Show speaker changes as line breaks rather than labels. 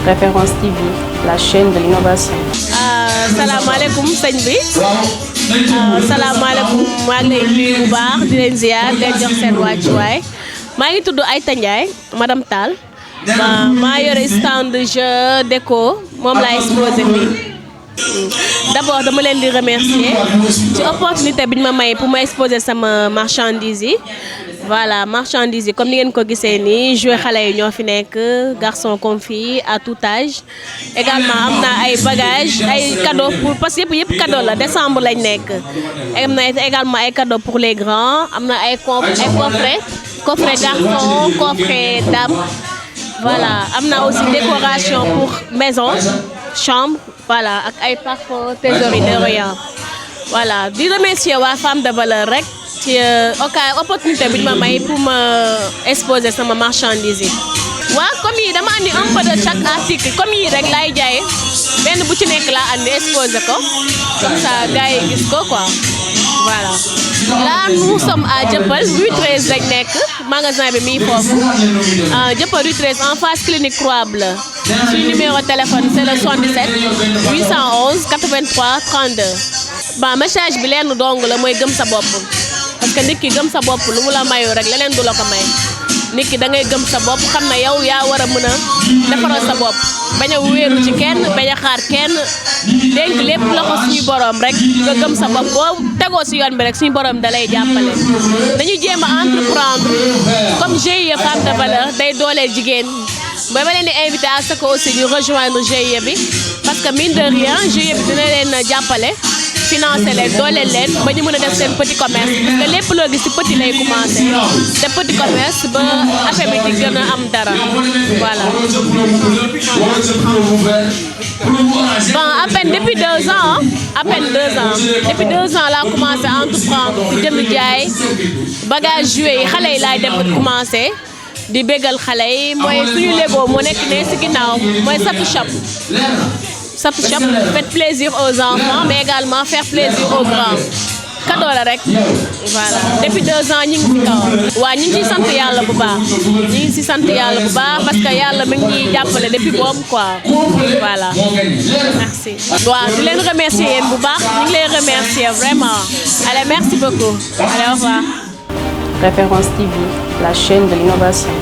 Référence TV, la chaîne de l'innovation.
Salaamaaleykum sëñ bi salaamaaleykum maa ngi lay nuyu bu baax di leen ziar di leen jox seen wàccuwaay maa ngi tudd Aïta Ndiaye madame Tall maa yore stand de jeu déco moom laa exposé fii d'abord dama leen di remercier ci opportunité bi ñu ma may pour ma exposer sama marchandise yi. Voilà, marchandises comme ni ngeen ko gisee nii jouer xale yi ñoo fi nekk garçon comme fille à tout âge également am na ay bagages ay cadeaux pour parce que yëpp cadeau la décembre lañ nekk am na également ay cadeaux pour les grands am na ay coffret garçon coffret dame voilà am na aussi décoration pour maison chambre voilà ak ay parfum thésaurier de rien voilà di remercier waa Femme de Valeur rek ci opportunité bi ñu ma may pour ma exposer sama marchandise yi. waaw comme yi dama andi un peu de chaque article comme yi rek laay jaay benn bu ci nekk laa andi exposer ko comme ça gars yi gis ko quoi voilà. Là nous sommes à Dieuppeul rue 13 lañ nekk magasin bi mi foofu Dieuppeul rue 13 en face clinique Croix Bleue suñu numéro téléphone c'est le 77 811 83 32. Bon message bi lenn dong la mooy gëm sa bopp. Parce que nit ki gëm sa bopp lu mu la mayoo rek leneen du la ko may nit ki da ngay gëm sa bopp xam ne yow yaa war a mën a defaral sa bopp bañ a wéeru ci kenn bañ a xaar kenn dénk lépp la ko suñu borom rek nga gëm sa bopp boo tegoo si yoon bi rek suñu borom da lay jàppale. dañu jéem a entreprendre comme GIE Femme de Valeur day dooleel jigéen ba ma leen di invité à ce que aussi ñu rejoindre GIE bi parce que mine de rien GIE bi dina leen jàppale. financer leen dooleel leen ba ñu mën a def seen petit commerce parce que lépp loo gis ci petit lay commencer te petit commerce ba affaire bi di gën a am dara voilà. Bon à peine depuis 2 ans à peine 2 ans depuis 2 ans laa commencé à entreprendre di jënd jaay bagage joué yi xale yi laay dem commencer di bégal xale yi mooy suñu Lego moo nekk ne ci ginnaaw mooy Sapi Shop. Sapi Shop faites plaisir aux enfants mais également faire plaisir aux grands cadeau la rek voilà depuis 2 ans ñu ngi ci kawam. waaw ñu ngi ciy sant yàlla bu baax ñu ngi ci sant yàlla bu baax parce que yàlla mi ngi ñuy jàppale depuis boobu quoi voilà merci. waaw di leen remercier yéen bu baax ñu ngi leen remercier vraiment allez merci beaucoup allez au revoir.
Référence TV, la chaîne de l'innovation.